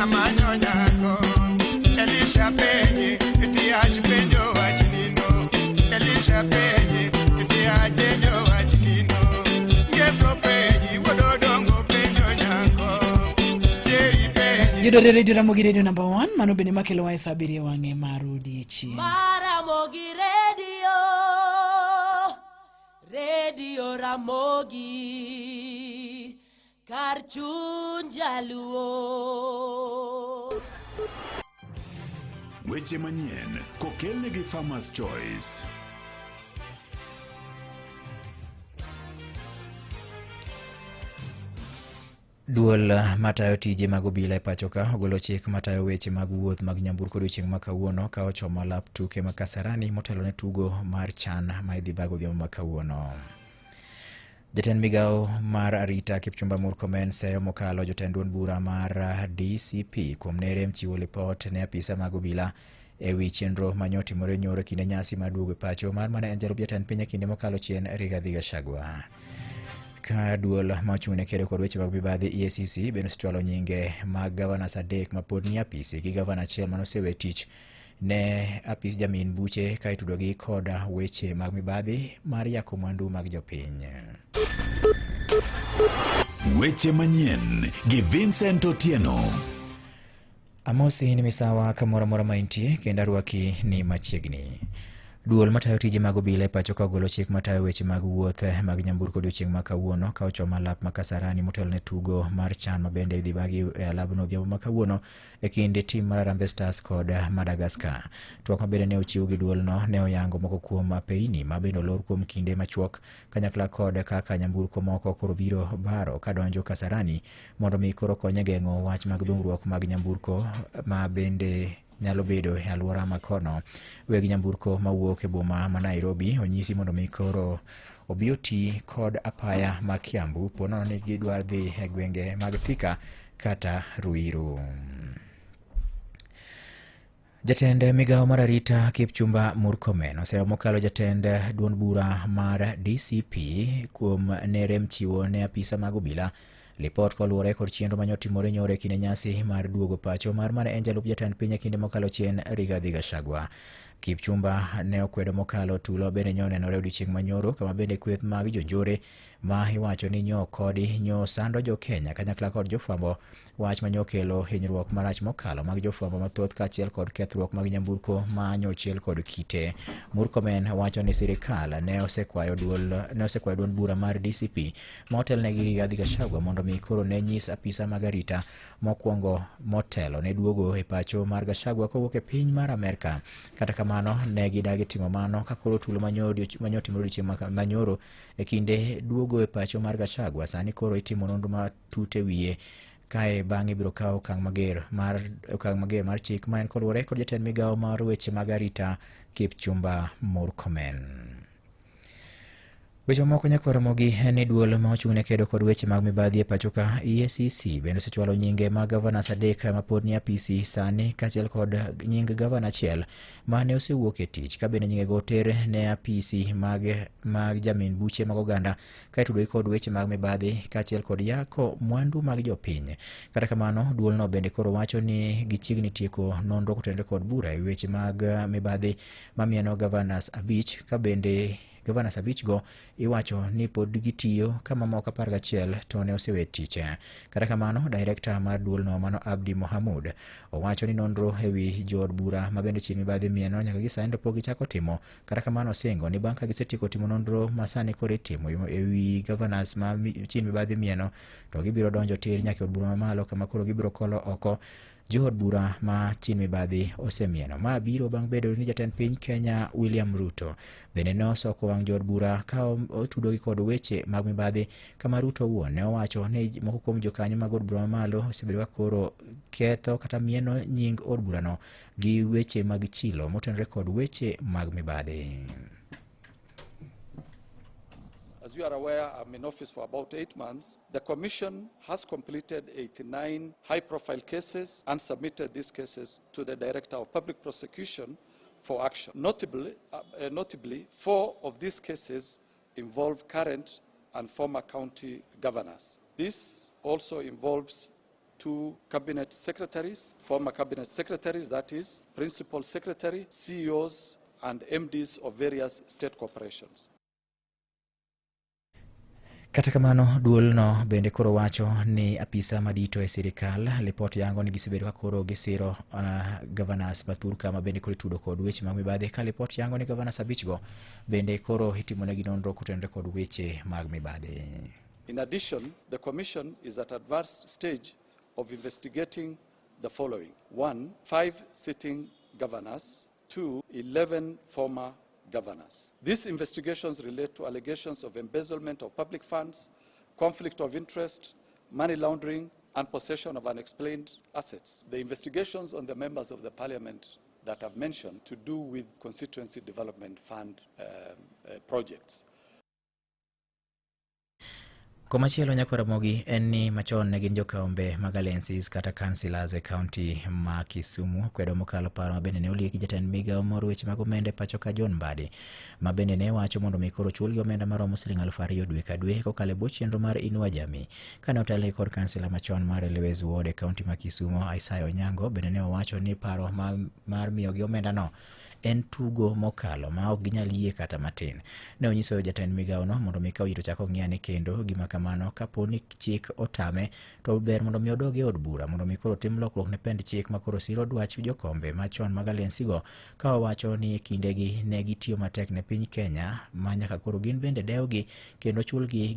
Amanyo nyako Elisha penji Tiach penjo wach nino Elisha penji Tiach penjo wach nino Ngeso penji Wuododongo penjo nyako Jerry penji Yudore Radio Ramogi Radio number 1 mano bende makelowa e sa abiriyo wang'e mar odiechieng'. Maramogi Radio, Radio Ramogi, kar chuny jaluo. Weche manyien kokelne gi Farmers Choice. Duol matayo tije mag obila e pacho ka ogolo chik matayo weche mag wuoth mag nyamburko odiochieng' ma kawuono ka ochomo lap tuke ma Kasarani motelo ne tugo mar CHAN ma idhi bag odhiambo ma kawuono. Jatend migawo mar arita Kipchumba Murkomen seyo mokalo jotend duond bura mar DCP kuom nerem chiwo lipot ne apisa mag obila e wi chenro ma nyotimore nyoro e kinde nyasi mar duogo e pacho mar mane en jalup jatend piny e kinde mokalo chien Rigathi Gachagua. Ka duol ma ochung' ne kedo kod weche mag mibadhi EACC bende osechwalo nyinge mag gavanas adek ma pod ni apisi gi gavana achiel mane osewe tich ne apis jamin buche ka itudogi kod weche mag mibadhi mar yako mwandu mag jopiny. Weche manyien gi Vincent Otieno. Amosi ni misawa kamoro amora ma intie kendo arwaki ni machiegni. Duol matayo tije mag obila e pacho ka ogolo chik matayo weche mag wuoth mag nyamburko odiochieng' ma kawuono ka ochomo alap ma Kasarani motelo ne tugo mar CHAN ma bende idhi bagi e alabno odhiambo ma kawuono e kind tim mar Harambee Stars kod Madagascar. Twak ma bende ne ochiw gi duolno ne oyango moko kuom apeini ma bende olor kuom kinde machuok kanyakla kod kaka nyamburko moko koro biro baro kadonjo Kasarani mondo mi koro kony e geng'o wach mag dhungruok mag nyamburko ma bende nyalo bedo e alwora ma kono. Weg nyamburko mawuok e boma ma Nairobi onyisi mondo mi koro obi oti kod apaya ma Kiambu po nono ni gidwar dhi e gwenge mag Thika kata Ruiru. Jatend migawo mar arita Kipchumba Murkomen oseyo mokalo jatend duond bura mar DCP kuom ne rem chiwo ne apisa mag obila lipot koluwore kod chenro mane otimore nyoro e kinde nyasi mar duogo pacho mar mane en jalup jatend piny e kinde mokalo chien Rigathi Gachagua. Kipchumba ne okwedo mokalo tulo bende nyo nenore odiochieng' manyoro kama bende kweth mag jonjore ma iwacho ni nyo kodi nyo sando jo Kenya kanyakla kod jofwambo wach ma nyokelo hinyruok marach mokalo mag jofwambo mathoth kaachiel kod kethruok mag nyamburko ma nyochiel kod kite. Murkomen wacho ni sirikal ne osekwayo duol ne osekwayo duond bura mar DCP ma otelnegi Rigathi Gachagua mondo mi koro ne nyis apisa mag arita mokwongo motelo ne duogo e pacho mar Gachagua kowuok e piny mar Amerka. Kata kamano ne gidagi timo mano ka koro tulo manyotimore odiochieng' manyoro e kinde duogo e pacho mar Gachagua sani koro itimo nonro matut e wiye kae bang'e ibiro kaw okang' mager mar okang' mager mar chik ma en koluwore kod jatend migawo mar weche mag arita Kipchumba Murkomen. Weche mamoko nyakwar Ramogi en ni duol ma ochung' ne kedo kod weche mag mibadhi e pacho ka EACC bende osechwalo nyinge mag gavanas adek ma pod ni apisi sani kaachiel kod nying gavana achiel ma ne osewuok e tich ka bende nyingego oter ne apisi mag, mag jamin buche mag oganda ka itudogi kod weche mag mibadhi kaachiel kod yako mwandu mag jopiny. Kata kamano, duolno bende koro wacho ni gichiegni tieko nonro kotenore kod bura e weche mag mibadhi mamieno gavanas abich ka bende gavanas abich go iwacho ni pod gitiyo ka mamoko 11 to ne osewe tich. Kata kamano, direkta mar duolno mano Abdi Mohamud owacho ni nonro e wi jood bura ma bende chiegni mibadhi mieno nyaka gi sani to pok gichako timo. Kata kamano osingo ni bang' ka gisetieko timo nonro ma sani koro itimo e wi gavanas ma chien mibadhi mieno to gibiro donjo tir nyaka e od bura mamalo kama koro gibiro kolo oko jood bura ma chien mibadhi osemieno. Ma biro bang' bedo ni jatend piny Kenya William Ruto bende ne osoko wang' jood bura ka otudogi kod weche mag mibadhi kama Ruto owuon ne owacho ni moko kuom jokanyo mag od bura mamalo osebedo ka koro ketho kata mieno nying od burano gi weche mag chilo motenore kod weche mag mibadhi. As you are aware, I'm in office for about 8 months. The Commission has completed 89 high-profile cases and submitted these cases to the Director of Public Prosecution for action. Notably, 4 of these cases involve current and former county governors. This also involves 2 cabinet secretaries, former cabinet secretaries, that is, principal secretary, CEOs, and MDs of various state corporations. Kata kamano, duolno bende koro wacho ni apisa madito e sirikal lipot yango ni gisebedo ka koro gisiro governors mathurka ma bende koro itudo kod weche mag mibadhi, ka lipot yango ni governors 5 go bende koro itimonegi nonro kotenore kod weche mag mibadhi. In addition, the Commission is at advanced stage of investigating the following. 1, 5 sitting governors. 2, 11 former governors. These investigations relate to allegations of embezzlement of public funds, conflict of interest, money laundering, and possession of unexplained assets. The investigations on the members of the parliament that I've mentioned to do with constituency development fund projects. Komachielo, Nyakwar Ramogi, en ni machon ne gin jokombe mag alliances kata councillors e kaunti ma Kisumu kwedo mokalo paro ma bende ne olieki jatend migawo mar weche mag omenda e pacho ka John Mbadi, ma bende ne wacho mondo mi koro chulgi omenda maromo siling 2,000 dwe ka dwe kokalo e bwo chenro mar Inua Jamii. Kane otelne kod kansila machon mar Railways Ward e kaunti ma Kisumu, Isaiah Onyango, bende ne owacho ni paro mar miyogi omendano en tugo mokalo ma ok ginyal yie kata matin. Ne onyiso jatend migawono mondo mi ka oyie to chak ong'i kendo gima kamano, kapo ni chik otame to ber mondo mi odog e od bura mondo mi koro tim lokruok ne pend chik ma koro siro dwach jokombe machon mag alliance go, ka owacho ni e kindegi ne gitiyo matek ne piny Kenya ma nyaka koro gin bende dewgi kendo chulgi.